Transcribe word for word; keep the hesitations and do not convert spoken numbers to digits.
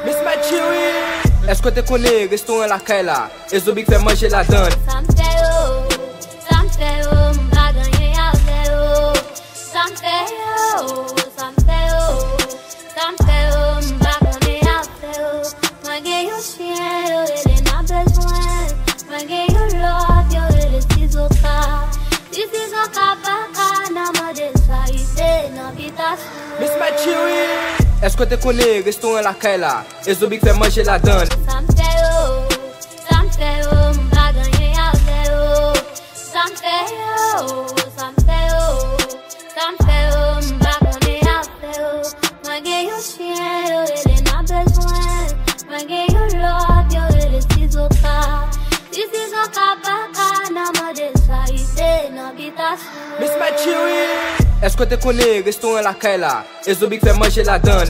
Miss Matchery, èske w te konnen restoran lakay la, e zonbi k fè manje ladan l? Sa m fè yo, sa m fè yo, m pa gen anyen avè yo. Sa m fè yo, sa m fè yo, sa m fè yo, m pa gen anyen avè yo. Mwen gen yon chyen, yo rele nan bezwen. Mwen gen yon lòt, yo rele Sizoka. Si Sizoka pa ka nan mande sa rive nan bitasyon. Miss Matchery, èske w te konnen restoran lakay la, e zonbi k fè manje ladan l? Sa m fè yo, sa m fè yo, m pa gen anyen avè yo. Sa m fè yo, sa m fè yo, sa m fè yo, m pa gen anyen avè yo. Mwen gen yon chyen, yo rele nan bezwen. Mwen gen yon lòt, yo rele Sizoka. Si Sizoka pa ka nan mande sa rive nan bitasyon. Miss Matchery, èske w te konnen restoran lakay la, e zonbi k fè manje ladan l?